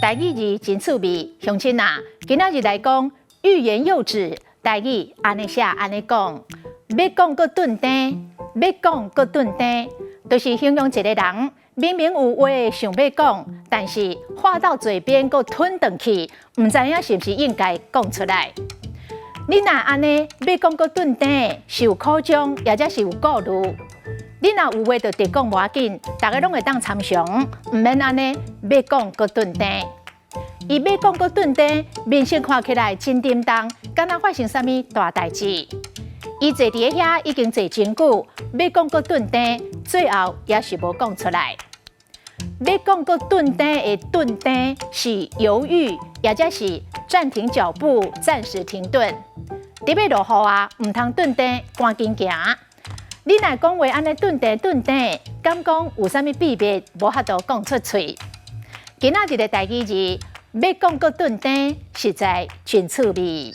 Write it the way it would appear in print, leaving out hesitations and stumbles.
台語字真趣味，鄉親啊，今仔日來講欲言又止，台語按呢寫按呢講，欲講閣頓定，欲講閣頓定，就是形容一個人明明有話想欲講，但是話到嘴邊閣吞轉去，毋知影是毋是應該講出來。你若按呢欲講閣頓定，是有苦衷，抑者是有顧慮。你若有話就直講無要緊，逐家攏會當參詳，毋免按呢欲講閣頓定。伊欲講閣頓定，面色看起來真沉重，敢若發生啥物大代誌。伊坐佇咧遐已經坐真久，欲講閣頓定，最後也是無講出來。欲講閣頓定的頓定是猶豫，抑者是暫停腳步，暫時停頓。佇欲落雨啊，毋通頓定，趕緊行。你若講話按呢頓定頓定，敢講有啥物秘密無法度講出喙？今仔日的台語字，欲講閣頓定，實在真趣味。